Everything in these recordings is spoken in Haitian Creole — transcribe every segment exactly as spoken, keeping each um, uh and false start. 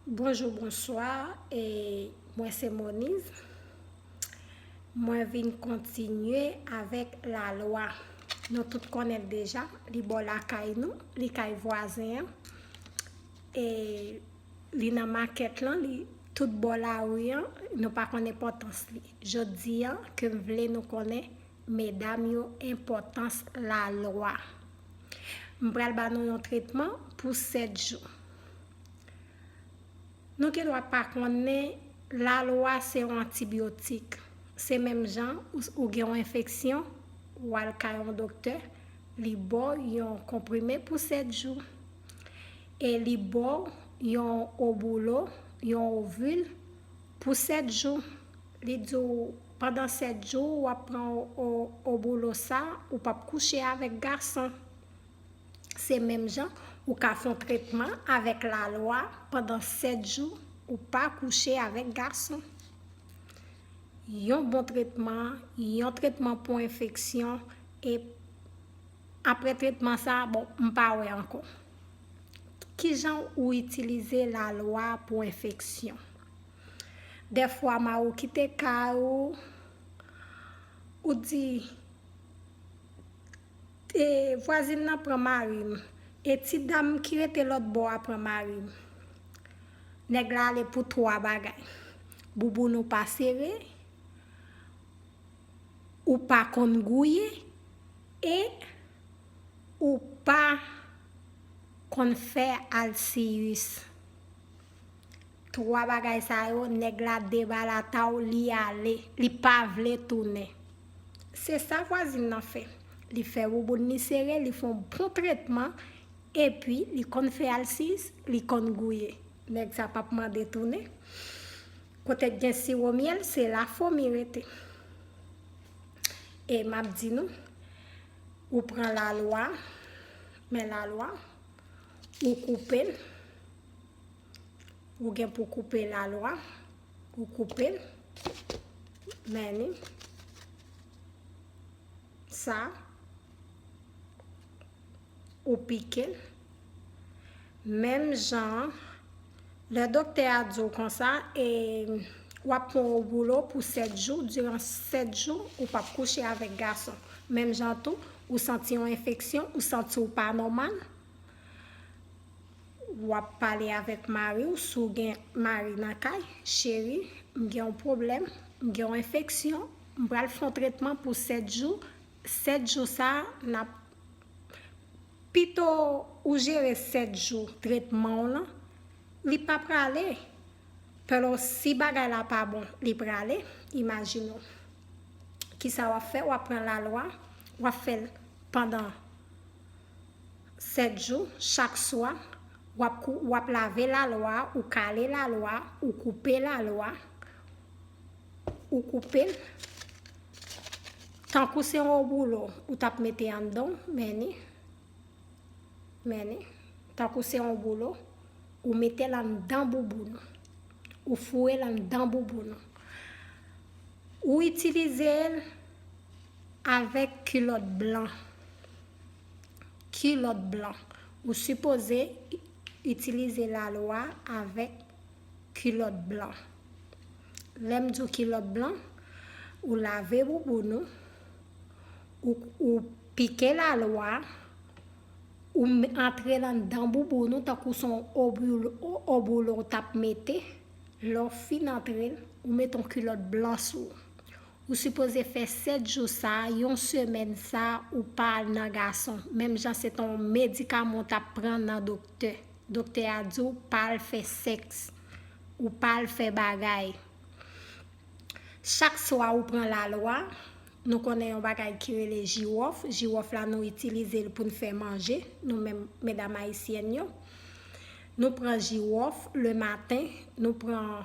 Bonjou, bonswa, e mwen se Moniz. Mwen vin kontinye avèk lalwa. Nou tout konnen l deja, li bò lakay nou, li kay vwazen an. E li nan makèt lan, li tout bò lari an, nou pa konn enpòtans li. Jodi an, ke m vle nou konnen, medam yo, enpòtans lalwa. M pral ba nou yon tretman pou sèt jou. Nou gendwa pa konnen lalwa se yon antibyotik. Se menm jan ou, ou gen yon enfeksyon, ou al kay yon doktè, li ba w yon konprime pou sèt jou. E li ba w yon oboulo, yon ovil pou sèt jou. Li di w, pandan sèt jou, w ap pran o-, o-, oboulo sa, ou p ap kouche avèk gason. Se menm jan ou ka fè yon tretman avèk lalwa pandan sèt jou, ou pa kouche avèk gason. Yon bon tretman, yon tretman pou enfeksyon, e apre tretman sa, bon, m pa wè ankò. Kijan ou itilize lalwa pou enfeksyon? Dèfwa, mari w kite kay ou, ou di, e, vwazin nan pran mari m, e ti dam ki rete lòt bò a pran mari m. Nèg la ale pou twa bagay. Bouboun ou pa sere, ou pa konn gouye, e ou pa konn fè alsiyis. Twa bagay sa yo, nèg la debalata w, li ale, li pa vle tounen. Se sa vwazin nan fè. Li fè bouboun li sere, li fè yon bon tretman, epi li konn fè alsiyis, li konn gouye. Nèg sa p ap mande tounen. Kote k gen siwo myèl, se la fomi rete. E m ap di nou, ou pran lalwa, men lalwa, ou koupe l, ou gen pou koupe lalwa, ou koupe l, men ni sa, ou pike l. Menm jan, lè doktè a di w konsa, e w ap pran oboulo pou sèt jou, diran sèt jou, ou p ap kouche avèk gason. Menm jan tou, ou santi yon enfeksyon, ou santi w pa nòmal, w ap pale avèk mari w, si w gen mari nan kay, cheri, m gen yon pwoblèm, m gen yon enfeksyon, m pral fè yon tretman pou sèt jou, sèt jou sa a, n ap, pito ou jere sèt jou tretman w lan, li pa prale. Pèlò, si bagay la pa bon, li prale. Imajine w. Kisa w ap fè? W ap pran lalwa, w ap fè l pandan sèt jou, chak swa, w ap kou-, w ap lave lalwa, ou kale lalwa, ou koupe lalwa, ou koupe l. Tankou se yon boulo ou t ap mete anndan w, men ni, men ni, tankou se yon boulo, ou mete l anndan bouboun ou, ou foure l anndan bouboun ou. Ou itilize l avèk kilòt blan. Kilòt blan. Ou sipoze itilize lalwa avèk kilòt blan. Lè m di w kilòt blan, ou lave bouboun ou, ou, ou pike lalwa, ou m-, antre l anndan bouboun ou tankou se yon oboulo, oboulo w t ap mete. Lè w fin antre l, ou mete yon kilòt blan sou ou. Ou sipoze fè sèt jou sa, yon semèn sa, ou pa al nan gason. Menm jan se te yon medikaman w t ap pran nan doktè. Doktè a di w pa al fè sèks, ou pa al fè bagay. Chak swa ou pran lalwa, nou konnen yon bagay ki rele jiwòf. Jiwòf la nou itilize l pou n fè manje, nou menm medam ayisyèn yo. Nou pran jiwòf le maten, nou pran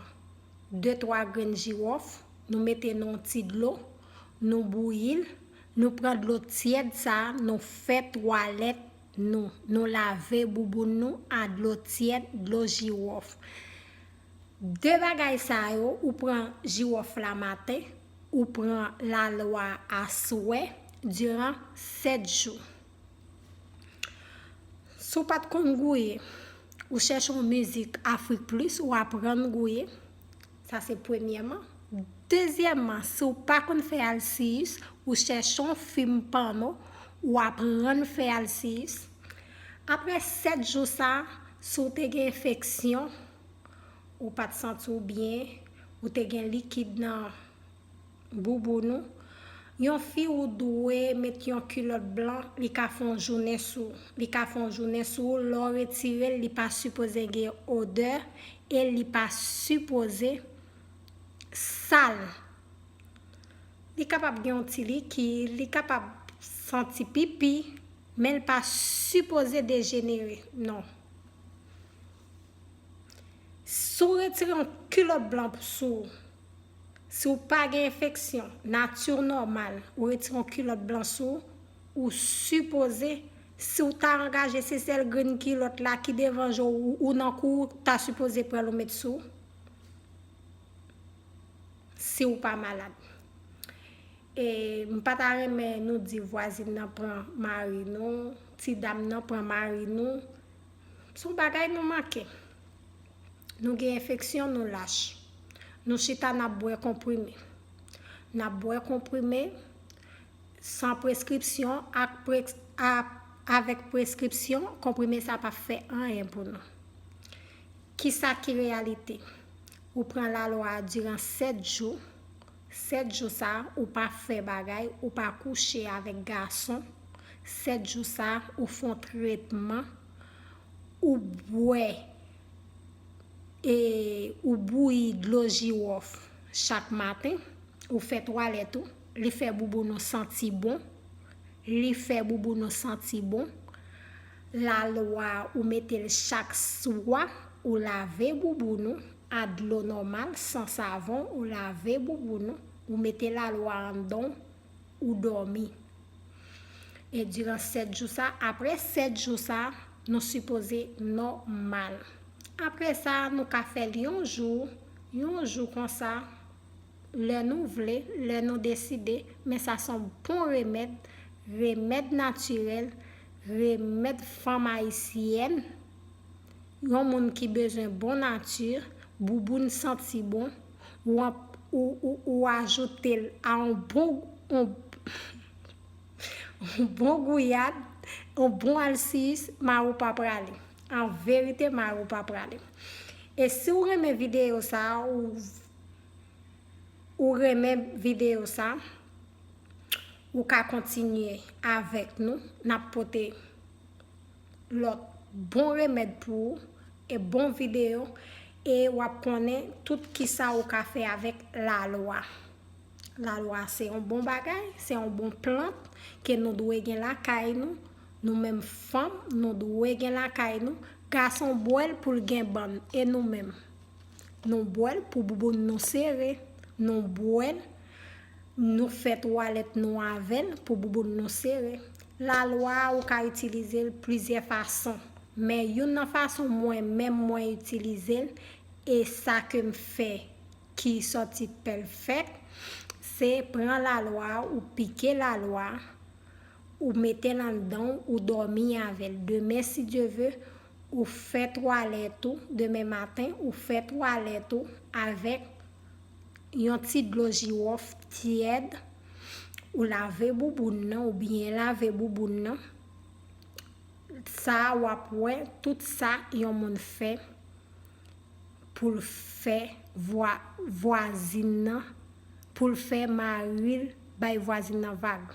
de twa grenn jiwòf, nou mete nan yon ti dlo, nou bouyi l, nou pran dlo tyèd sa, nou fè twalèt nou, nou lave bouboun nou a dlo tyèd, dlo jiwòf. De bagay sa yo, ou pran jiwòf la maten, ou pran lalwa aswè, diran sèt jou. Si w pa t konn gouye, Ou chèche yon mizik Afrik Plis, ou aprann gouye. Sa se premyèman. Dezyèmman, si w pa konn fè alsiyis, ou chèche yon fim pòno, ou aprann fè alsiyis. Apre sèt jou sa, si w te gen enfeksyon, ou pa t santi w byen, ou te gen likid nan bouboun ou, yon fi ou dwe met yon kilòt blan, li ka fè yon jounen sou, li ka fè yon jounen sou ou, lè w retire l, li pa sipoze gen odè e li pa sipoze sal. Li kapab gen yon ti likid, li kapab santi pipi, men l pa sipoze dejenere, non. Si w retire yon kilòt blan sou ou, si w pa gen enfeksyon, nati w nòmal, ou retire yon kilòt blan sou ou, ou sipoze, si w ta angaje se sèl grenn kilòt la ki devan je w, ou nan kou, ou ta sipoze pran l ou met sou ou, si w pa malad. E m pa ta renmen nou di vwazin nan pran mari nou, ti dam nan pran mari nou. Se yon bagay nou manke. Nou gen enfeksyon, nou lach. Nou chita n ap bwè konprime. N ap bwè konprime san preskripsyon ak pre, a, avèk preskripsyon, konprime sa p ap fè anyen pou nou. Kisa ki reyalite? Ou pran lalwa a diran sèt jou. Sèt jou sa, ou pa fè bagay, ou pa kouche avèk gason. Sèt jou sa, ou fè yon tretman, ou bwè, e ou bouyi dlo jiwòf chak maten, ou fè twalèt ou, li fè bouboun ou santi bon, li fè bouboun ou santi bon. Lalwa, ou mete l chak swa, ou lave bouboun ou a dlo nòmal, san savon, ou lave bouboun ou, ou mete lalwa anndan w, ou dòmi. E diran sèt jou sa, apre sèt jou sa, nou sipoze nòmal. Apre sa, nou ka fè l yon jou, yon jou konsa, lè nou vle, lè nou deside, men sa se yon bon remèd, remèd natirèl, remèd fanm ayisyèn, yon moun ki bezwen bon nati, bouboun santi bon, ou, an- ou, ou, ou ajoute l a yon bon, yon, yon bon gouyad, yon bon alsiyis, mari w pa prale. An verite, mari w pa prale. E si w renmen videyo sa, ou, ou renmen videyo sa, ou ka kontinye avèk nou. N ap pote lòt bon remèd pou ou e bon videyo, e w ap konnen tout kisa ou ka fè avèk lalwa. Lalwa se yon bon bagay, se yon bon plant ke nou dwe gen lakay nou. Nou menm fanm, nou dwe gen lakay nou. Gason bwè l pou l gen bann, e nou menm? Nou bwè l pou bouboun nou sere, nou bwè l, nou fè twalèt nou avè l pou bouboun nou sere. Lalwa a, ou ka itilize l plizyè fason, men youn nan fason mwen menm mwen itilize l, e sa ke m fè ki sòti pèfèk, se pran lalwa a, ou pike lalwa a, ou mete l anndan w, ou dòmi avè l. Demen, si Dye ve, ou fè twalèt ou. Demen maten, ou fè twalèt ou avèk yon ti dlo jiwòf tyèd. Ou lave bouboun nan, ou byen lave bouboun nan. Sa a, w ap wè tout sa yon moun fè pou l fè vwa, vwazin nan, pou l fè mari l bay vwazin nan vag.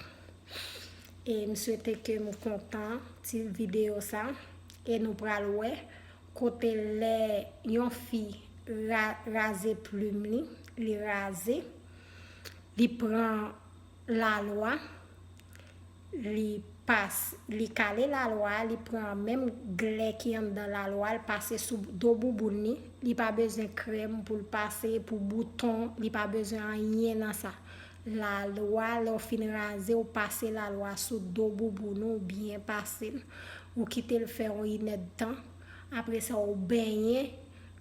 E m swete ke nou kontan ti videyo sa. E nou pral wè kote lè yon fi ra, raze plim li, li raze, li pran lalwa, li pas, li kale lalwa a, li pran menm glè ki anndan lalwa a, li pase sou do bouboun li. Li pa bezwen krèm pou l pase, pou bouton, li pa bezwen anyen nan sa. Lalwa, lè w fin raze, ou pase lalwa sou do bouboun ou, ou byen pase l. Ou kite l fè yon inèdtan. Apre sa, ou benyen.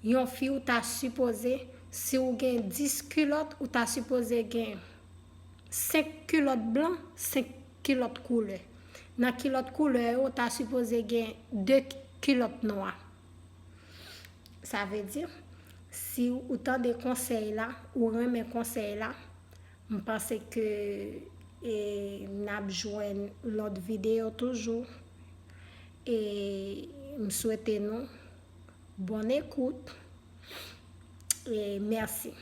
Yon fi, ou ta sipoze, si w gen dis kilòt, ou ta sipoze gen senk kilòt blan, senk kilòt koulè. Nan kilòt koulè yo, ou ta sipoze gen de kilòt nwa. Sa vle di, si ou tande konsèy la, ou renmen konsèy la, m panse ke e, n ap jwenn lòt videyo toujou. E m swete nou bonne écoute. E mèsi.